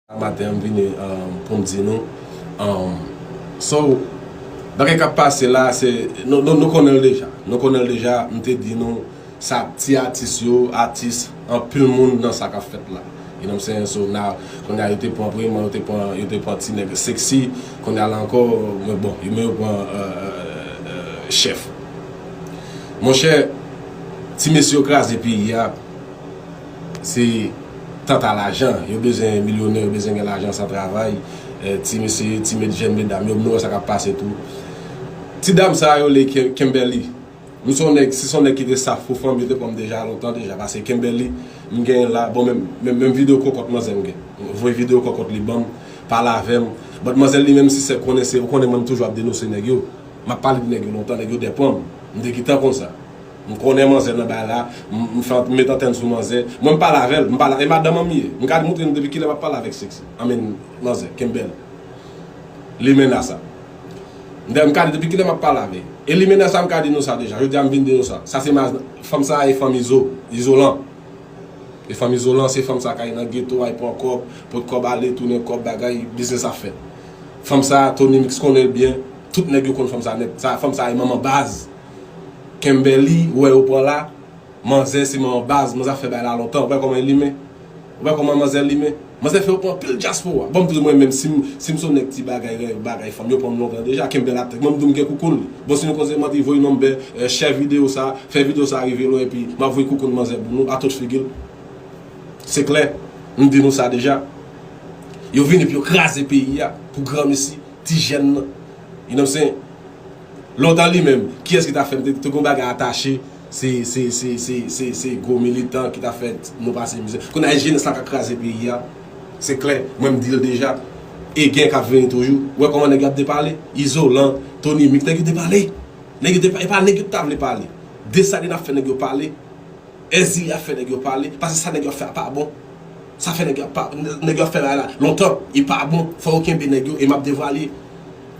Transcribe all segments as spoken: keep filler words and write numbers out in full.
Maten an, m vini, um, pou m di nou. Um, so, bagay k ap pase la, se, nou, nou, nou konnen l deja. Nou konnen l deja, m te di nou, sa ti atis yo, atis, anpil moun nan sa k ap fèt la. You know what I'm saying? So, now, kounye a yo te pran Preman, yo te pran, yo te pran ti nèg sexy, kounye a la ankò, men bon, yo men yo pran, euh, euh, euh, chèf. Monchè, ti mesye yo kraze peyi a, se tant a lajan, yo bezwen milyonè, yo bezwen gen lajan san travay, eh, ti mesye, ti med-, jèn medam yo, nou wè sa k ap pase tou. Ti dam sa yo le Ke-, Kimberly. M se yon nèg, si se yon nèg ki te saf pou fanm, yo te pran m deja lontan deja, paske Kimberly, m genyen la, bon, menm, menm, menm videyo kokòt manzè m gen. Voye videyo kokòt li ban m, pale avè m. But manzè li menm si se konnen se, ou konnen mwen m toujou ap denonse nèg yo. M ap pale de nèg yo lontan, nèg yo dèpan m. M te gentan konn sa. M konnen manzè nan bagay la, m, m fè, m met antèn sou manzè. Mwen m pale avè l, m pale, e madanm an m ye. M ka montre nou depi kilè m ap pale avèk sexy. I mean, manzè, Kimberly. Limena sa. M ka di depi kilè m ap pale avè l. E Limena sa m ka di nou sa deja. Jodi a m vin di nou sa. Sa se ma-, fanm sa e fanm izo-, izolan. E fanm izolan, se fanm sa k al nan geto, al pran kòb, pot kòb ale, tounen kòb, bagay, biznis ap fèt. Fanm sa, Tony Mix konnen l byen, tout nèg yo konn fanm sa nèt. Sa, fanm sa e manman baz. Kimberly, ou wè yo pran la, manzè se manman baz, manzè ap fè bagay la lontan. Ou wè kòman l limen? Ou wè kòman manzè limen? Manzè fè yo pran anpil dyaspora. Bon, m di mwen menm, si m, si m se yon nèg ti bagay, bagay fanm, yo pran m lontan deja, Kimberly ap tèt. Mwen, m di m gen koukoun li. Bon, si nou konn se manti, voye nonm bè, eh, share videyo sa, fè videyo sa rive lwen, epi m ap voye koukoun manzè pou nou, a tout figi l. Se klè, m di nou sa deja. Yo vini pou yo kraze peyi a, pou granmesi, ti jèn nan. You know what I'm saying? Lontan li menm, kiyès ki ta fè m te, te gon bagay atache, se, se, se gwo militan ki ta fè nou pase mizè. Kounye a, jenès la ka kraze peyi a. Se klè, mwen m di l deja. E gen k ap vini toujou. Ou wè kòman nèg yo ap depale? Izolan, Tony Mix, nèg yo depale. Nèg yo depa-, e pa nèg yo t ta vle pale. Desalin ap fè nèg yo pale. Èzili ap fè nèg yo pale, paske sa nèg yo ap fè a pa bon. Sa fè nèg yo ap pa, nèg yo ap fè bagay la lontan, e pa bon. Fò yo kenbe nèg yo, e m ap devwale.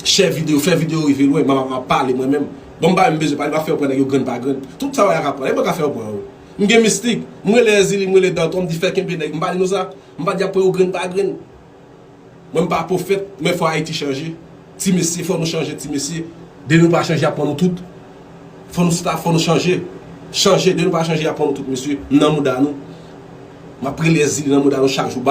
Share videyo, fè videyo rive lwen, m ap, m ap pale mwen menm. Bon, m pa menm bezwen pale, m ap fè yo pran nèg yo grenn pa grenn. Tout sa w wè a ka pran, e mwen ka fè yo pran yo. M gen mistik, m rele Èzili, m rele Danton, m di fè kenbe nèg, m pa di nou sa, m pa di ap pran yo grenn pa grenn. Mwen m pa pwofèt, men fò Ayiti chanje. Ti mesye, fò nou chanje, ti mesye. Depi nou pa chanje, y ap pran nou tout. Fò nou stop, fò nou chanje. Chanje, depi nou pa chanje, y ap pran nou tout, mesye. M nan mouda nou. M ap rele Èzili nan mouda nou chak jou.